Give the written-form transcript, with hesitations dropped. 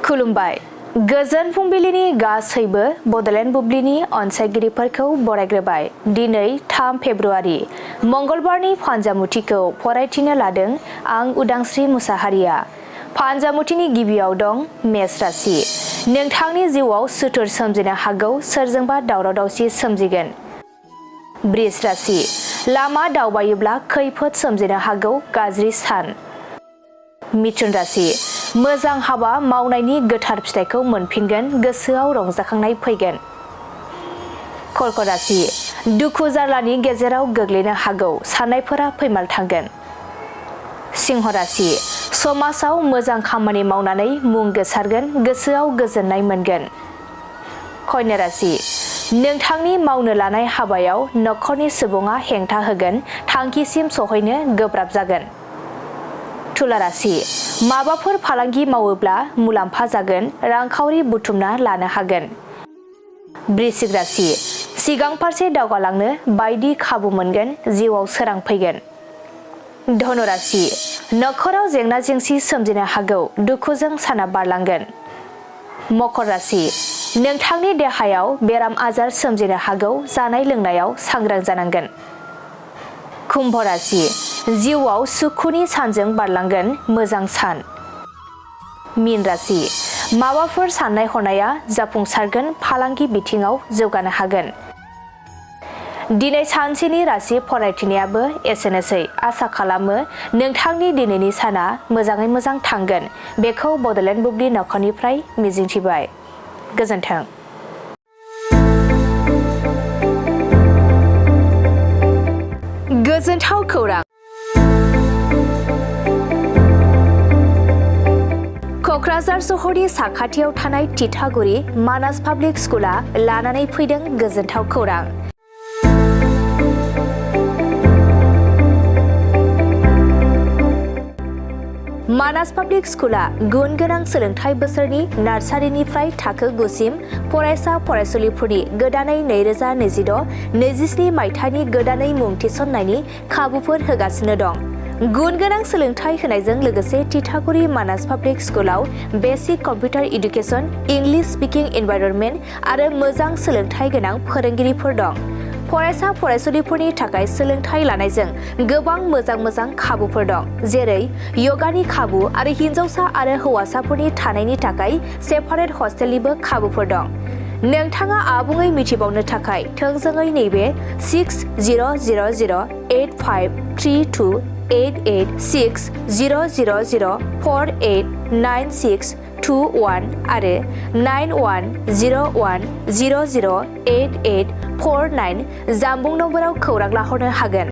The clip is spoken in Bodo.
खुलुमबाय गोजोन फुंबिलिनि गासैबो बडलेण्ड बुब्लिनि अनसायगिरिफोरखौ बरायग्रोबाय। दिनै 3 फेब्रुआरि मंगलबारनि फानजामुथिखौ फरायथिनो लादों आं उदांस्रि मुसाहारिया। फानजामुथिनि गिबियाव दं मेष राशि। नोंथांनि जिउआव सुथुर सोमजिनो हागौ, सोरजोंबा दावराव दावसि सोमजिगोन। वृष राशि। लामा दावबायोब्ला खैफोद सोमजिनो हागौ, गाज्रि सान। मिथुन राशि। मोजां हाबा मावनायनि गोथार फिथाइखौ मोनफिनगोन, गोसोआव रंजाखांनाय फैगोन। कर्क राशि। दुखु जारलानि गेजेराव गोग्लैनो हागौ, साननायफोरा फैमाल थांगोन। सिंह राशि। समाजाव मोजां खामानि मावनानै मुं गोसारगोन, गोसोआव गोजोननाय मोनगोन। कन्या राशि। नोंथांनि मावनो लानाय हाबायाव नखरनि सुबुङा हेंथा होगोन, थांखिसिम सहैनो गोब्राब जागोन। तुला राशि। माबाफोर फालांगि मावोब्ला मुलाम्फा जागोन, रांखावरि बुथुमना लानो हागोन। वृश्चिक राशि। सिगां फारसे दावगालांनो बायदि खाबु मोनगोन, जिउआव सोरां फैगोन। धनु राशि। नखराव जेंना जेंसि सोमजिनो हागौ, दुखुजों साना बारलांगोन। मकर राशि। नोंथांनि देहायाव बेराम आजार सोमजिनो हागौ, जानाय लोंनायाव सांग्रां जानांगोन। कुम्भ राशि। जिउआव सुखुनि सानजों बारलांगोन, मोजां सान। मीन राशि। माबाफोर साननाय हनाया जाफुंसारगोन, फालांगि बिथिङाव जौगानो हागोन। दिनै सानसेनि राशि फरायथिनायाबो एसेनोसै। आसा खालामो नोंथांनि दिनैनि साना मोजाङै मोजां थांगोन। बेखौ बडलेण्ड बुब्लि नखरनिफ्राय मिजिंथिबाय। गोजोन्थों। गोजोनथाव खौरां। क'क्राझार सहरनि साखाथियाव थानाय तितागुरि मानास पाब्लिक स्कुला लानानै फैदों गोजोनथाव खौरां। मानास पाब्लिक स्कुला गुन गोनां सोलोंथाइ बोसोरनि नार्सारिनिफ्राय थाखो 9 सिम फरायसा फरायसुलिफोरनि गोदानै 2026-27 मायथाइनि गोदानै मुं थिसननायनि खाबुफोर होगासिनो दं। गुन गोनां सोलोंथाइ होनायजों लोगोसे तितागुरि मानास पाब्लिक स्कुलाव basic computer education, English speaking environment आरो मोजां सोलोंथाइ गोनां फोरोंगिरिफोर दं। फरायसा फरायसुलिफोरनि थाखाय सोलोंथाइ लानायजों गोबां मोजां खाबुफोर दं, जेरै यगानि खाबु आरो हिन्जावसा आरो हौवासाफोरनि थानायनि थाखाय सेपारेट हस्टेलनिबो खाबुफोर दं। नोंथाङा आबुङै मिथिबावनो थाखाय थोंजोङै नैबे 600083238600048962 आरो 9101008849 जानबुं नम्बराव खौरां लाहरनो हागोन।